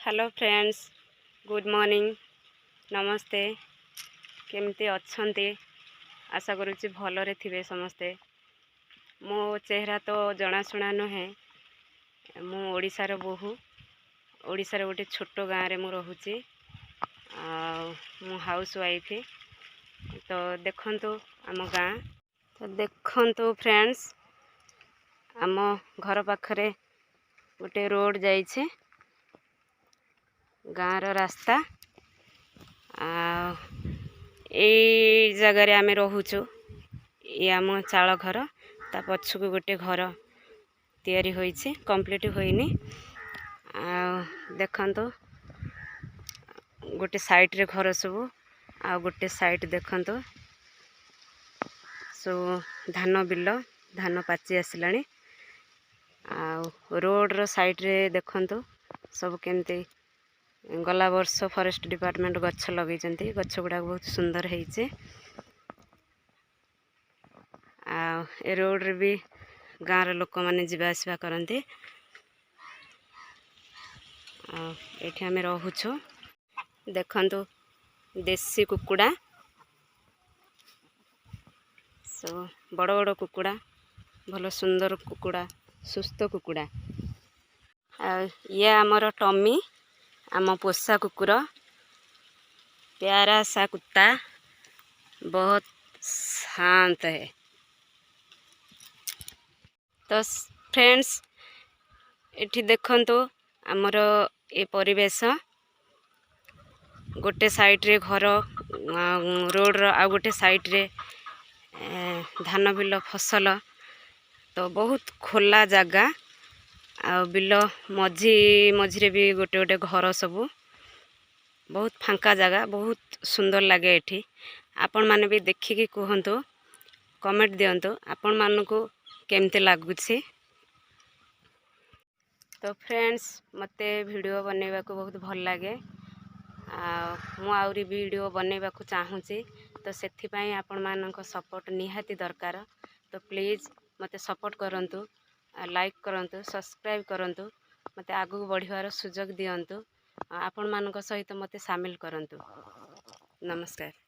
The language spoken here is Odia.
ହ୍ୟାଲୋ ଫ୍ରେଣ୍ଡସ୍, ଗୁଡ଼୍ ମର୍ଣ୍ଣିଂ, ନମସ୍ତେ। କେମିତି ଅଛନ୍ତି? ଆଶା କରୁଛି ଭଲରେ ଥିବେ ସମସ୍ତେ। ମୋ ଚେହେରା ତ ଜଣାଶୁଣା ନୁହେଁ। ମୁଁ ଓଡ଼ିଶାର ବୋହୂ। ଓଡ଼ିଶାର ଗୋଟେ ଛୋଟ ଗାଁରେ ମୁଁ ରହୁଛି ଆଉ ମୁଁ ହାଉସ୍ ୱାଇଫ୍। ତ ଦେଖନ୍ତୁ ଆମ ଗାଁ। ତ ଦେଖନ୍ତୁ ଫ୍ରେଣ୍ଡସ୍, ଆମ ଘର ପାଖରେ ଗୋଟେ ରୋଡ଼ ଯାଇଛି, ଗାଁର ରାସ୍ତା। ଆଉ ଏଇ ଜାଗାରେ ଆମେ ରହୁଛୁ। ଇଏ ଆମ ଚାଳ ଘର। ତା ପଛକୁ ଗୋଟେ ଘର ତିଆରି ହୋଇଛି, କମ୍ପ୍ଲିଟ୍ ହୋଇନି। ଆଉ ଦେଖନ୍ତୁ, ଗୋଟେ ସାଇଡ଼୍ରେ ଘର ସବୁ ଆଉ ଗୋଟେ ସାଇଡ଼୍ ଦେଖନ୍ତୁ, ସବୁ ଧାନ ବିଲ, ଧାନ ପାଚି ଆସିଲାଣି। ଆଉ ରୋଡ଼ର ସାଇଡ଼୍ରେ ଦେଖନ୍ତୁ ସବୁ କେମିତି ଗଲା ବର୍ଷ ଫରେଷ୍ଟ ଡିପାର୍ଟମେଣ୍ଟ ଗଛ ଲଗେଇଛନ୍ତି। ଗଛ ଗୁଡ଼ାକ ବହୁତ ସୁନ୍ଦର ହେଇଛି। ଆଉ ଏ ରୋଡ଼ରେ ବି ଗାଁର ଲୋକମାନେ ଯିବା ଆସିବା କରନ୍ତି। ଆଉ ଏଇଠି ଆମେ ରହୁଛୁ। ଦେଖନ୍ତୁ, ଦେଶୀ କୁକୁଡ଼ା ସବୁ, ବଡ଼ ବଡ଼ କୁକୁଡ଼ା, ଭଲ ସୁନ୍ଦର କୁକୁଡ଼ା, ସୁସ୍ଥ କୁକୁଡ଼ା। ଆଉ ଇଏ ଆମର ଟମି, ଆମ ପୋଷା କୁକୁର। प्यारा सा कुत्ता, बहुत शांत है। ତ ଫ୍ରେଣ୍ଡସ୍, ଏଠି ଦେଖନ୍ତୁ ଆମର ଏ ପରିବେଶ। ଗୋଟେ ସାଇଡ଼୍ରେ ଘର ରୋଡ଼ର, ଆଉ ଗୋଟେ ସାଇଡ଼୍ରେ ଧାନ ବିଲ, ଫସଲ। ତ ବହୁତ ଖୋଲା ଜାଗା। ଆଉ ବିଲ ମଝି ମଝିରେ ବି ଗୋଟେ ଗୋଟେ ଘର ସବୁ। ବହୁତ ଫାଙ୍କା ଜାଗା, ବହୁତ ସୁନ୍ଦର ଲାଗେ ଏଠି। ଆପଣମାନେ ବି ଦେଖିକି କୁହନ୍ତୁ, କମେଣ୍ଟ ଦିଅନ୍ତୁ ଆପଣମାନଙ୍କୁ କେମିତି ଲାଗୁଛି। ତ ଫ୍ରେଣ୍ଡସ୍, ମୋତେ ଭିଡ଼ିଓ ବନେଇବାକୁ ବହୁତ ଭଲ ଲାଗେ ଆଉ ମୁଁ ଆହୁରି ଭିଡ଼ିଓ ବନେଇବାକୁ ଚାହୁଁଛି। ତ ସେଥିପାଇଁ ଆପଣମାନଙ୍କ ସପୋର୍ଟ ନିହାତି ଦରକାର। ତ ପ୍ଲିଜ୍ ମୋତେ ସପୋର୍ଟ କରନ୍ତୁ, ଲାଇକ୍ କରନ୍ତୁ, ସବସ୍କ୍ରାଇବ୍ କରନ୍ତୁ, ମୋତେ ଆଗକୁ ବଢ଼ିବାର ସୁଯୋଗ ଦିଅନ୍ତୁ, ଆପଣମାନଙ୍କ ସହିତ ମୋତେ ସାମିଲ କରନ୍ତୁ। ନମସ୍କାର।